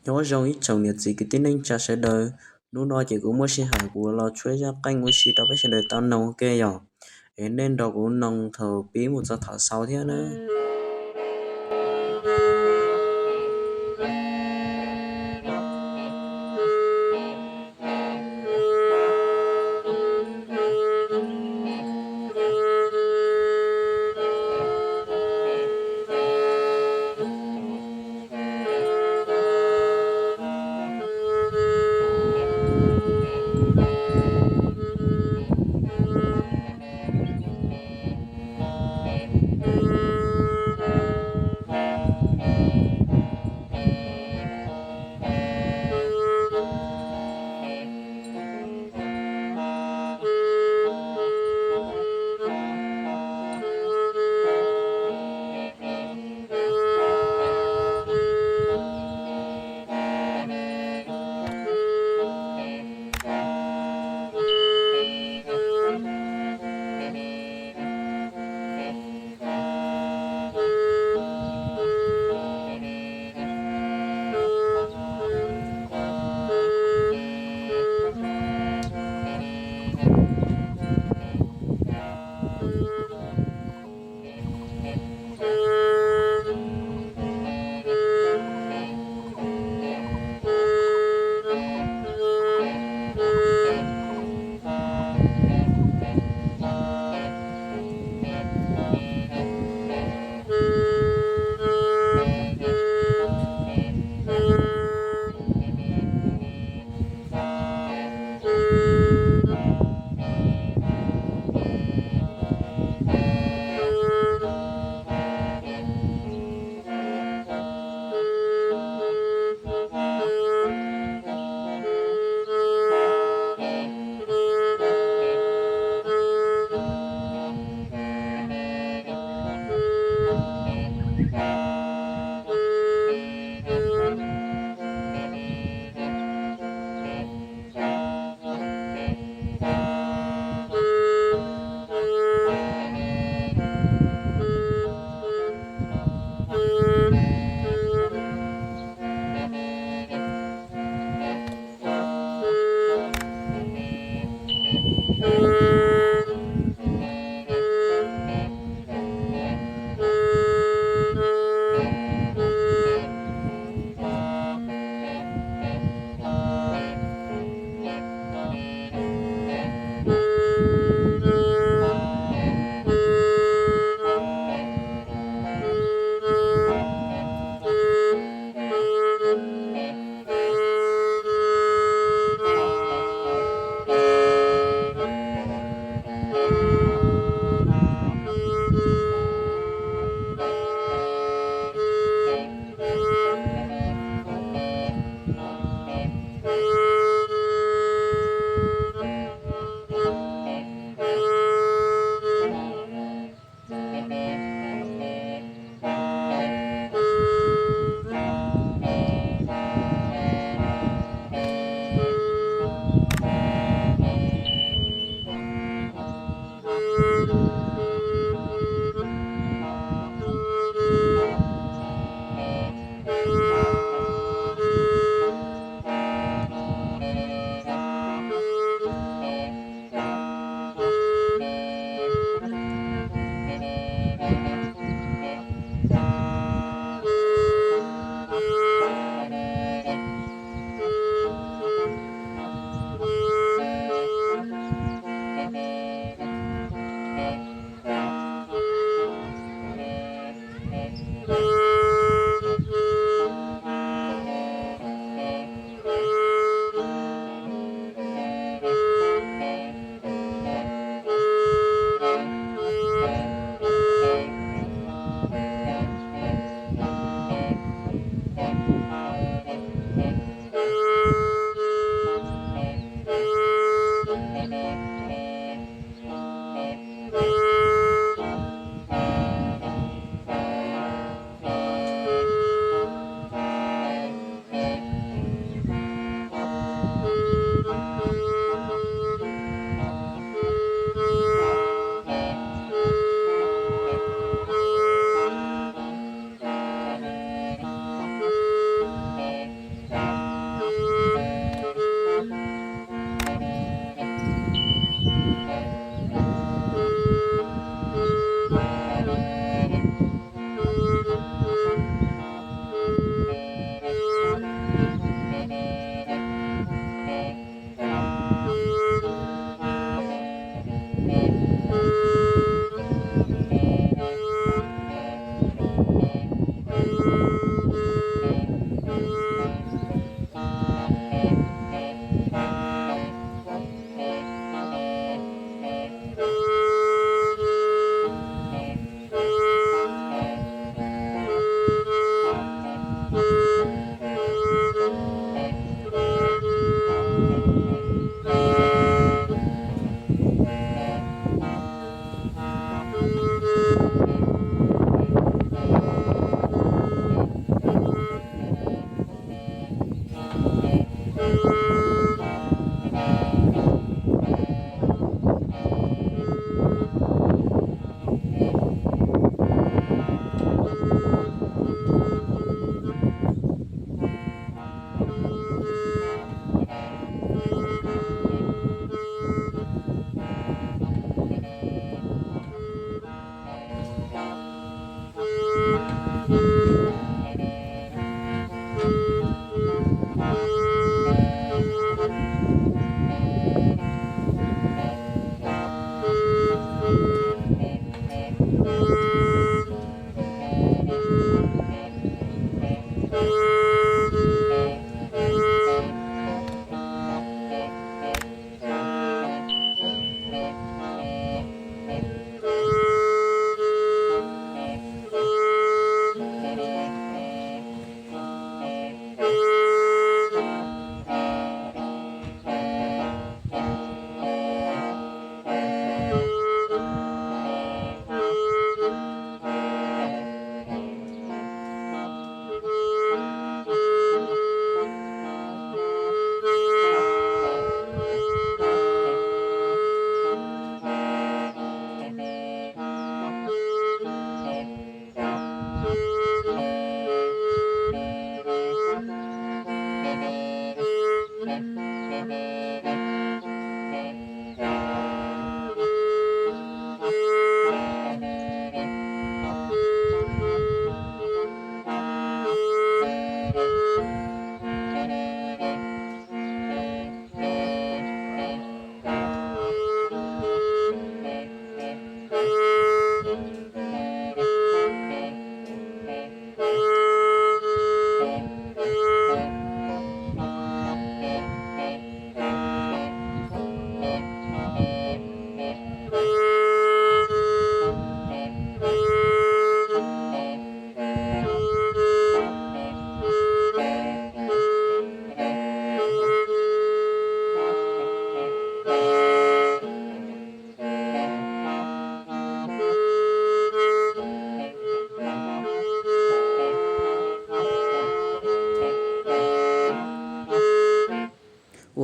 Nyob zoo ib tsoom niam txiv kwv tij neej tsa sawv daws, hnub no ces kuv muaj sij hawm kuv los tshuab zaj qeej ua si rau peb sawv daws tau noog ua ke yom. Es nej nrog kuv noog thaum pib mus txog thaum xaus thiab na.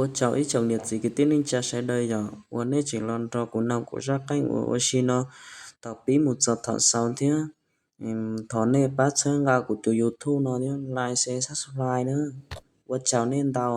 Ua tsaug ib tsoom niam txiv kwv tij neej tsa sawv daws yom uas nej tseem los nrog kuv noog kuv zaj qeej uas ua si no thaum pib mus txog thaum xaus thiab. Thov nej pab txhawb nqa kuv tus YouTube no thiab like, share, subscribe na. Ua tsaug nej ntau.